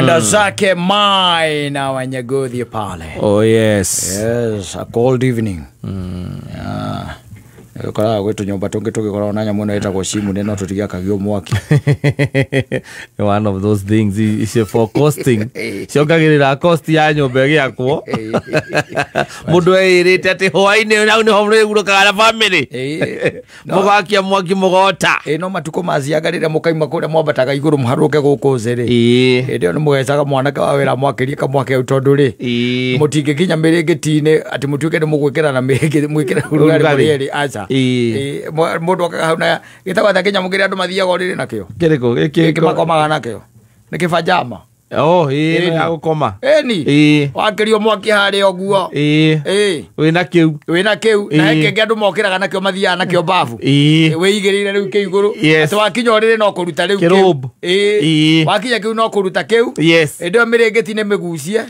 Mwenda zake mai na Wanyagothi pale. Oh yes. Yes, a cold evening. Yeah. Ũkoraga gwĩ tũnyũmba tũngĩ tũgĩkoragwo na nyamũ ĩno ĩtagwo chimney no tũtiakagio mwaki. One of those things is for costing. Ciongagĩrĩra cost ya nyũmba ĩgĩakwo. Mũndũ eĩrĩte atĩ hwaĩ-inĩ hau nĩho mũrĩhurũkaga na family. Mũgakia mwaki mũgota. Ĩ no matukũ macianga rĩrĩa mũkaima kũrĩa mwambataga igũrũ mũharũke gũkũ thĩ rĩ. Hĩndĩ ĩyo nĩ mũgecaga mwanake wa wĩra mwakĩrie kamwaki hau tondũ rĩ mũtingĩkinya mĩrĩngĩti-inĩ atĩ mũtuĩke nĩ mũgwĩkĩra na mĩrĩngĩti mwĩkĩre ũrugarĩ mũrĩ erĩ aca. Mũndũ okaga hau na gĩtagwo atĩa kĩnyamũ kĩrĩa andũ mathiaga ũrĩrĩ nakĩo? Kĩrĩkũ? Gĩkĩ makomaga nakĩo. Nĩ kĩbanjama. Oh, ĩĩ ya gũkoma. Ĩni. Wakĩrio mwaki harĩa ũguo. Ĩĩ. Wĩna kĩu. Wĩna kĩu. Na kĩngĩ andũ mokĩraga nakĩo mathiaga nakĩo babu. Wĩigĩrĩire rĩu kĩu igũrũ. Atĩ wakinya ũrĩrĩ no kũruta rĩu kĩu. Ĩĩ. Wakinya kĩu no kũruta kĩu. Yes. Hĩndĩ ĩyo mĩrĩngĩti nĩ mĩgucie.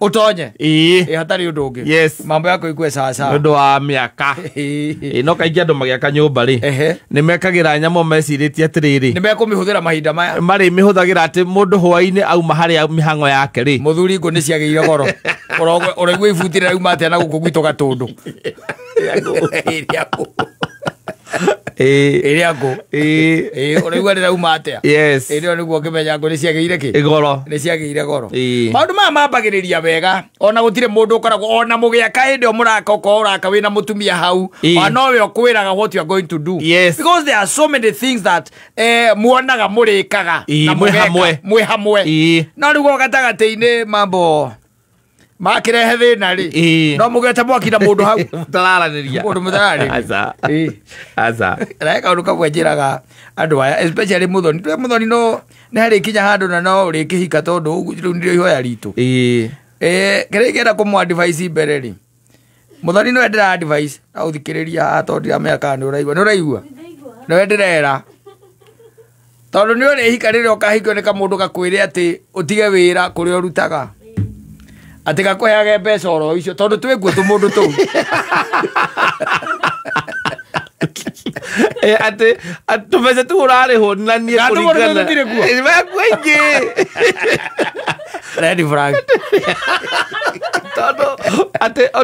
Ũtonye. Ĩĩ. Hatarĩ ũndũ ũngĩ. Yes. Mambo yako ikue sawa sawa. Nĩ ũndũ wa mĩaka. Ĩĩ no kaingĩ andũ magĩaka nyũmba rĩ. Nĩ mekagĩra nyamũ mecirĩtie atĩrĩrĩ. Nĩ mekũmĩhũthĩra mahinda maya. Marĩmĩhũthagĩra atĩ mũndũ hwaĩ-inĩ auma harĩa mĩhang'o yake rĩ. Mũthuri ngũ nĩ ciagĩire goro. Ũraigua ibuti rĩrauma atĩa na gũkũ gwitũ Gatũndũ. Ĩrĩa ngũ. Ũraigua rĩrauma atĩa. Yes. Ĩrĩa nĩguo ũkĩmenya ngũ nĩ ciagĩire kĩ? Goro. Nĩ ciagĩire goro. Maũndũ maya mambagĩrĩria wega. Ona gũtirĩ mũndũ ũkoragwo ona mũgĩaka hĩndĩ ĩyo mũraka ũkorwo ũraka wĩna mũtumia hau. Ona nowe ũkwĩraga what you are going to do. Yes. Because there are so many things that muonaga mũrĩkaga na mwĩ mwĩ hamwe. No rĩu gatagatĩ-inĩ mambo makirehe thĩna rĩ no mũgete mwaki na mũndũ hau mũtararanĩria. Mũndũ mũtararanĩria. Aca. Aca. Na kaũndũ kamwe njĩraga andũ aya especially mũthoni. Twe mũthoni no nĩ harĩ kinya handũ na no ũrĩkĩhika tondũ rĩu nĩrĩo ihoya ritũ. Kĩrĩa ingĩenda kũmũ advice mbere rĩ. Mũthoni no endera advice na ũthikĩrĩria haha tondũ ndiramenya kana nĩ ũraigua. Nĩ ũraigua? Nĩ ndĩrera. Tondũ nĩ ũrĩhika rĩrĩa ũkahikio nĩ kamũndũ gakwĩre atĩ ũtige wĩra kũrĩa ũrutaga. Atĩ gakũheage mbeca oro icio tondũ twĩkuo tũmũndũ tũu. Atĩ tũmbeca tũu ũrarĩhwo na niĩ kũringana. Tũtirĩ kuo. Makuo aingĩ. Red flag.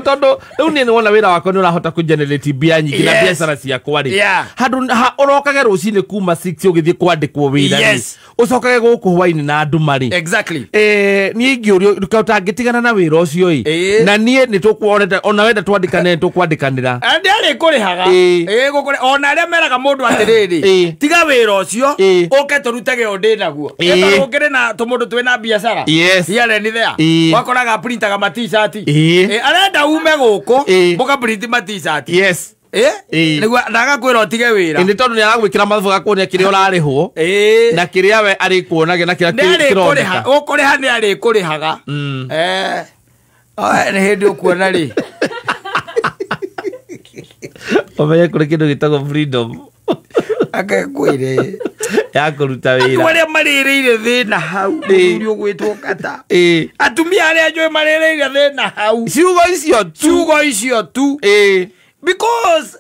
Tondũ rĩu niĩ nĩwona wĩra wakwa nĩ ũrahota kũ-generate mbia nyingĩ na biacara ciakwa rĩ. Handũ ũrokage rũcinĩ kuma 6 ũgĩthiĩ kwandĩkwo wĩra rĩ. Ũcokage gũkũ hwaĩ-inĩ na nduma rĩ. Exactly. Niĩ ingĩũrio ũtangĩtigana na wĩra ũcio ĩ. Na niĩ nĩ tũkuonete ona wenda twandĩkane tũkwandĩkanĩra. Andĩ arĩkũrĩhaga. Ona arĩa meraga mũndũ atĩrĩrĩ tiga wĩra ũcio ũke tũrutage ũndĩ ndĩnaguo. Tondũ ũkĩrĩ na tũmũndũ twĩna biacara. Here and there. Wakoraga printaga ma t-shirt. Arenda ume gũkũ mũka print ma t-shirt. Yes. Nĩguo ndagakwĩra ũtige wĩra. Nĩ tondũ nĩ aragwĩkĩra mathabu gakuonia kĩrĩa ũrarĩhwo. Na kĩrĩa we arĩkuonagia na kĩrĩa kĩroneka. Ũkũrĩha nĩ arĩkũrĩhaga. Nĩ hĩndĩ ũkuona rĩ. Ũmenye kũrĩ kĩndũ gĩtagwo freedom. Akekwĩre. Ya kũruta wĩra. Andũ arĩa marĩrĩire thĩna hau mũthuri ũgwĩtwo Kata. Atumia arĩa njũĩ marĩrĩire thĩna hau. Ciugo icio tu. Ciugo icio tu. Because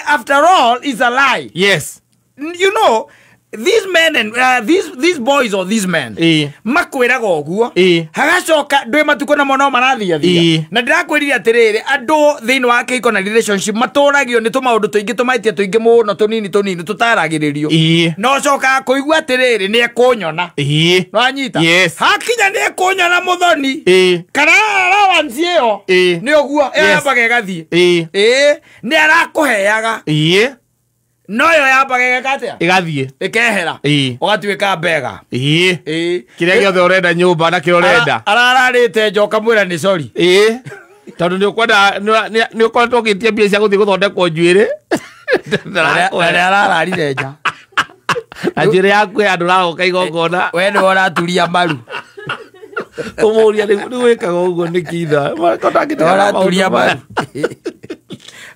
after all it's a lie. Yes. You know these men and these boys or these men makwĩraga ũguo hagacoka ndwĩ matukũ namo no marathiathia. Na ndĩrakwĩrire atĩrĩrĩ andũ thĩinĩ wa kĩhiko na relationship matũragio nĩ tũmaũndũ tũingĩ tũmaitia tũingĩ mũno tũnini tũnini tũtaragĩrĩrio. No ũcokaga kũigua atĩrĩrĩ nĩ ekũnyona. Nĩwanyita? Hakinya nĩ ekũnyona mũthoni kana allowance ĩyo nĩ ũguo ĩyambaga ĩgathiĩ. Nĩ arakũheaga. No yo yambaga ĩgeka atĩa? Ĩgathiĩ. Ĩkehera. Ũgatuĩka mbega. Kĩrĩa gĩothe ũrenda nyũmba na kĩrĩa ũrenda. Arararĩte nja ũkamwĩra nĩ sorry. Tondũ nĩ ũkwenda nĩ ũkoretwo ũgĩtia mbia cia gũthiĩ gũthondekwo njuĩrĩ. Na nĩ arararire nja. Na njuĩrĩ yaku ya andũ ũragoka igongona. We nĩwe ũraturia maru. Ũmũria rĩu wĩkaga ũguo nĩkĩ itha? Ũraturia maru.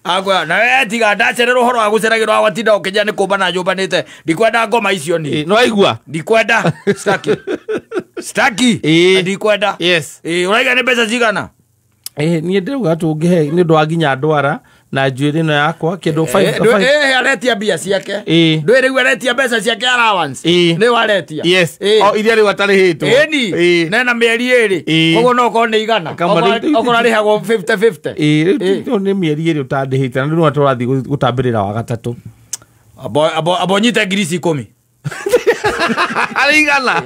Agwa na we tiga ndacererwo ũhoro wa gũceragĩrwo watinda ũkĩnjĩra nĩ kũmba na nyũmbanĩte. Ndikwenda ngoma icio niĩ. Nĩ waigua? Ndikwenda. Staki. Staki. Ndikwenda. Yes. Ũraiga nĩ mbeca cigana? Niĩ ndĩrauga tũngĩhe nĩ ũndũ wa nginya ndwara Na njuĩrĩ ĩno yakwa kĩndũ 5 aretia mbia ciake. Ndũĩ rĩu aretia mbeca ciake allowance. Nĩ aretia. Yes. O iria rĩu atarĩhĩtwo. Ĩni. Nena mĩeri ĩrĩ. Koguo no ũkorwo nĩ igana. Okorwo arĩhagwo 50-50. Rĩu nĩ mĩeri ĩrĩ ũtandĩhĩte na rĩu tũrathiĩ gũtambĩrĩra wa gatatũ. Abo nyite ngiri ici 10. Arĩ igana.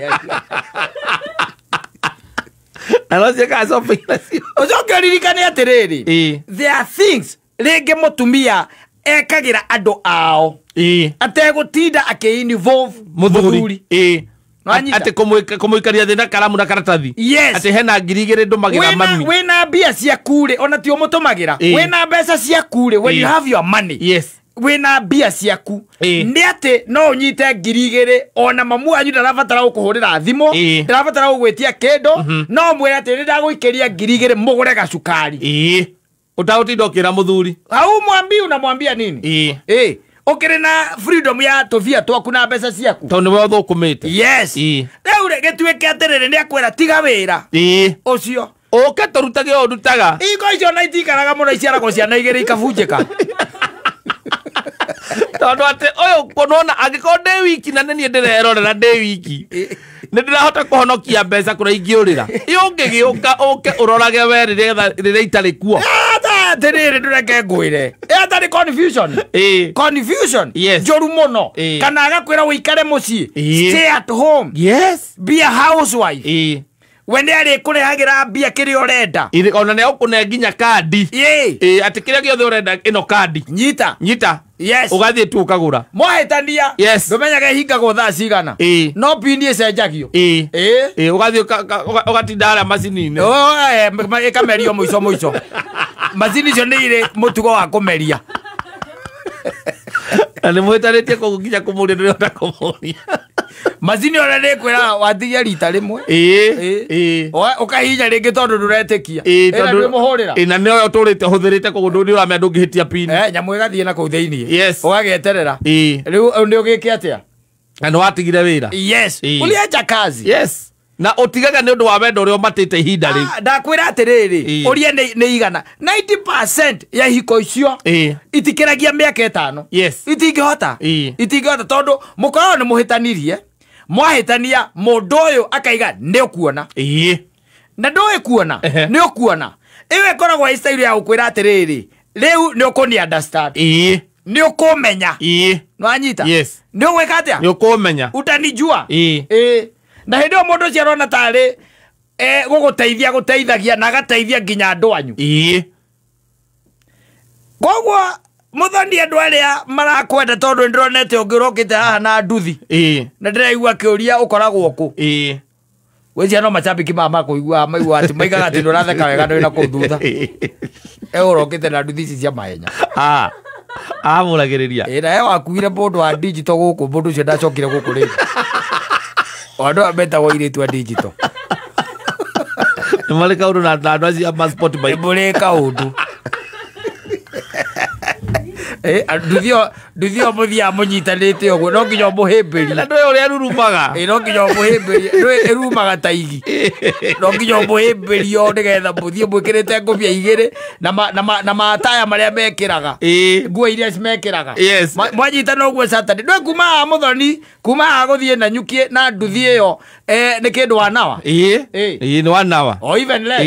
Na no ciĩkaga shopping nacio. Ũcoke ũririkane atĩrĩrĩ. There are things rĩngĩ mũtumia ekagĩra andũ ao. Ategũtinda akĩ-involve mũthuri. Atĩ kũmũikaria thĩ na karamu na karatathi. Yes. Atĩ hena 2,000 ndũmagĩra mami. Wĩna mbia ciaku rĩ, ona ti ũmũtũmagĩra. Wĩna mbeca ciaku rĩ, when you have your money. Yes. Wĩna mbia ciaku. Nĩ atĩ no ũnyite 2,000 ona mamu wanyu ndarabatara gũkũhũrĩra thimũ, ndarabatara gũgwĩtia kĩndũ, no mwĩre atĩ nĩ ndagũikĩria 2,000 mũgũre gacukari. Ũtagũtinda ũkĩra mũthuri. Hau mwambi unamwambia nini? Ũkĩrĩ na freedom ya tũbia twaku na mbeca ciaku. Tondũ nĩwe ũthũkũmĩte. Yes. Rĩu rĩ gĩtuĩke atĩrĩrĩ nĩ akwĩra tiga wĩra. Ũcio. Ũke tũrutage ũũ ndutaga. Iko icio na itikaraga mũno iciaragwo ciana igĩrĩ ikabunjĩka. Tondũ atĩ ũyũ nĩwona angĩkorwo ndĩ wiki na nĩ niĩ ndĩrerorera ndĩ wiki. Nĩ ndĩrahota kũhonokia mbeca kũrĩa ingĩũrĩra. Ĩ ũngĩgĩũka ũke ũrorage we rĩrĩa itarĩ kuo. Atĩrĩrĩ ndũreke ngwĩre. Atarĩ confusion. Confusion. Yes. Njũru mũno. Kana agakwĩra ũikare mũciĩ. Stay at home. Yes. Be a housewife. We nĩ arĩkũrehagĩra mbia kĩrĩa ũrenda. Ona nĩ egũkũne nginya kandi. Atĩ kĩrĩa gĩothe ũrenda ĩno kandi. Nyita. Nyita. Yes. Ũgathiĩ tu ũkagũra. Mwahĩtania. Yes. Ndũmenyaga ĩhingagwo thaa cigana. No pini ĩcenjagio. Ũgathiĩ ũgatinda harĩa macini-inĩ. Ĩkamerio mũico mũico. Macini icio nĩ irĩ mũtugo wa kũmeria. Na nĩ mũhĩtanĩtie koguo nginya kũmũria ndũrĩhota kũmũria. Macini ona nĩ ĩkwĩra watigia rita rĩmwe. Ũkahihinya rĩngĩ tondũ ndũretĩkia. Ĩna ndwĩmũhũrĩra. Na nĩyo ũtũrĩte ũhũthĩrĩte koguo nĩ ũramenya ndũngĩhĩtia pini. Nyamũ ĩgathiĩ na kũu thĩiniĩ. Yes. Ũgagĩeterera. Rĩu nĩ ũgĩke atĩa? Na nĩ watigire wĩra. Yes. Uliacha kazi. Yes. Na ũtigaga nĩ ũndũ wa wendo ũrĩa ũmatĩte ihinda rĩu. Ndakwĩra atĩrĩrĩ, ũrie nĩ igana. 90% ya ihiko icio itikĩragia mĩaka 5. Yes. Itingĩhota. Itingĩhota tondũ mũkoragwo nĩ mũhĩtanirie. Mwahĩtania mũndũ ũyũ akaiga nĩ ũkuona. Na ndũĩ kuona. Nĩ ũkuona. Ĩyo ĩkoragwo ĩ style ya gũkwĩra atĩrĩrĩ, rĩu nĩ ũkũni understand. Nĩ ũkũmenya. Nĩwanyita? Yes. Nĩ ũgwĩka atĩa? Nĩ ũkũmenya. Utanijua. Na hĩndĩ ĩyo mũndũ ũcio arona tarĩ gũgũteithia gũteithagia na agateithia nginya andũ anyu. Koguo mũthoni andũ arĩa marakwenda tondũ nĩ ndĩronete ũngĩ ũrokĩte haha na nduthi. Na ndĩraigua akĩũria ũkoragwo kũ. Gwĩciria no macambĩki maya makũigua maigua atĩ maigaga atĩ ndũratheka wega ndũrĩ na kũu thutha. Ũrokĩte na nduthi ici cia mahenya. Amũragĩrĩria. Na he wakuire mũndũ wa digital gũkũ mũndũ ũcio ndacokire gũkũ rĩngĩ. Andũ aya metagwo airĩtu a digital. Nĩ marĩ kaũndũ na andũ acio a passport bike. Nĩ mũrĩ kaũndũ. Nduthi ĩyo mũthiaga mũnyitanĩte ũguo no nginya ũmũhĩmbĩrie. Na ndũĩ ũrĩa ĩrurumaga. No nginya ũmũhĩmbĩrie. Ndũĩ ĩrumaga ta igi. No nginya ũmũhĩmbĩrie o nĩgetha mũthiĩ mwĩkĩrĩte ngũbia igĩrĩ na mataya marĩa mekĩraga. Nguo iria mekĩraga. Yes. Mwanyitana ũguo Saturday. Ndũĩ kuma haha mũthoni, kuma haha gũthiĩ na nyuki na nduthi ĩyo nĩ kĩndũ wanawa. Nĩ wanawa. O even less.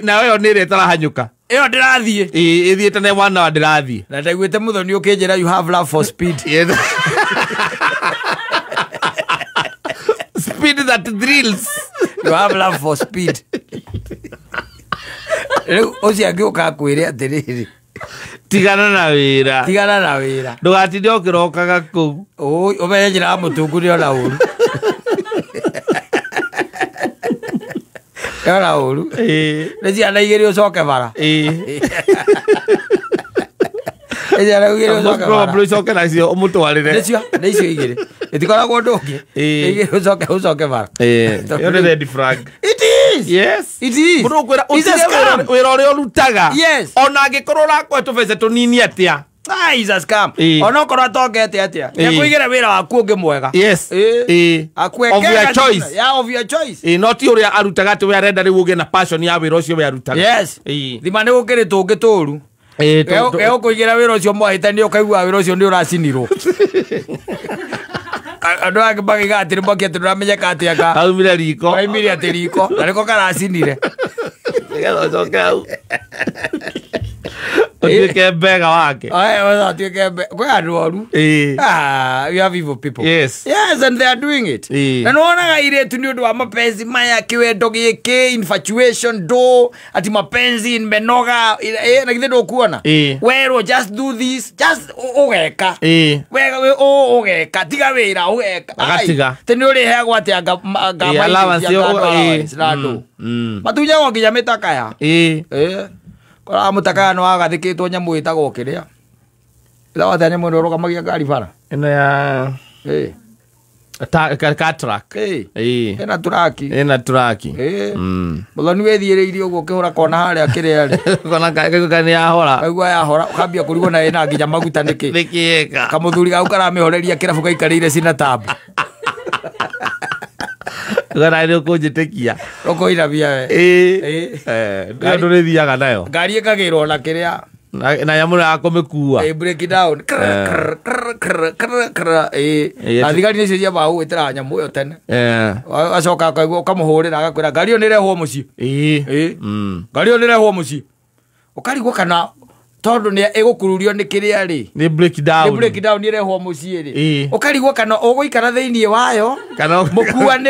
Na ĩyo nĩ ĩrĩa ĩtarahanyũka. Ĩyo ndĩrathiĩ. Ĩthiĩte na wanawa ndĩrathiĩ. Na ndaiguĩte mũthoni ũkĩnjĩra you have love for speed. Speed that thrills. You have love for speed. Rĩu ũcio angĩũka akwĩre atĩrĩrĩ, tigana na wĩra. Tigana na wĩra. Ndũgatinde ũkĩrokaga kũu. Ũmenye njĩra ya mũtungu nĩ ona ũru. Nĩ ona ũru. Nĩ ciana igĩrĩ ũcoke bara. Nĩ ciana igĩrĩ ũcoke bara. Probably ũcoke nacio ũmũtwarĩre. Nĩcio, nĩ icio igĩrĩ. Itikoragwo ũndũ ũngĩ. Nĩ igĩrĩ ũcoke bara. Ĩyo nĩ red flag. It is. Yes. It is. Mũndũ ũkwĩra It's a ũtige scam. wĩra ũrĩa ũrutaga. Yes. Ona angĩkorwo ũrakũhe tũbeca tũnini atĩa. Is a scam. Ona okorwo atongete atĩa. Nĩakũigĩra wĩra waku ũngĩ mwega. Yes. Of your choice. Yeah, of your choice. No ti ũrĩa arutaga atĩ we arenda rĩu ũgĩe na passion ya wĩra ũcio we arutaga. Yes. Thima nĩ gũkĩrĩ tũngĩ tũru. Egũkũigĩra wĩra ũcio mwahĩtania ũkaigua wĩra ũcio nĩ ũracinirwo. Andũ angĩ magĩiga atĩrĩ mwaki atĩ ndũramenyeka atĩ anga Kaumire riko. Kaumire atĩ riko na nĩko karacinire. Nĩgetha ũcoke hau ũtuĩke mbega wake. Atuĩke kwĩ andũ oru. We have evil people. Yes. Yes, and they are doing it. Na nĩwonaga irĩtu nĩ ũndũ wa mapenzi maya, kĩwendo gĩkĩ, infatuation do ati mapenzi menoga, na githĩ ndũkuona werwo just do this, just ũgeka wega, ũgeka, tiga wĩra ũgeka. Agatiga. Tĩ nĩ ũrĩheagwo atĩ anga allowance na andũ matunyagwo nginya mĩtakaya. Kora mũtakaya nĩ wagathĩkĩtwo nyamũ ĩtagwo kĩrĩa ĩtagwo atĩa nyamũ ĩno ĩrũgamagia ngari bara ĩno ya ka truck. Ĩna turaki. Ĩna turaki. Mũthoni wĩthiĩrĩirie ũguo ũkĩhũra kona harĩa kĩrĩa rĩ. Kona kaigua nĩ yahora. Kaigua yahora ũkambia kũrigwo na ĩna nginya maguta nĩkĩ. Nĩkĩ ĩka. Kamũthuri gau karamĩhoreria kĩrabu gaikarĩire cina tabu. Gara nĩ ũkũnjĩtĩkia. Ũkũinamia we. Ĩĩ. Ndũrĩthiaga nayo. Ngari ĩkagĩrwo na kĩrĩa. Na nyamũ ya kũmĩkua. Break it down. Na thigari nĩcio ciambaga gũgwĩtĩra nyamũ ĩyo tene. Acoka akaigua ũkamũhũrĩra agakwĩra ngari ĩyo nĩrehwo mũciĩ. Ngari ĩyo nĩrehwo mũciĩ. Ũkarigwo kana tondũ nĩ ĩgũkururio nĩ kĩrĩa rĩ. Nĩ break down. Nĩ break down ĩrehwo mũciĩ rĩ. Ũkarigwo kana ũgũikara thĩinĩ wayo. Kana mũkuanĩre.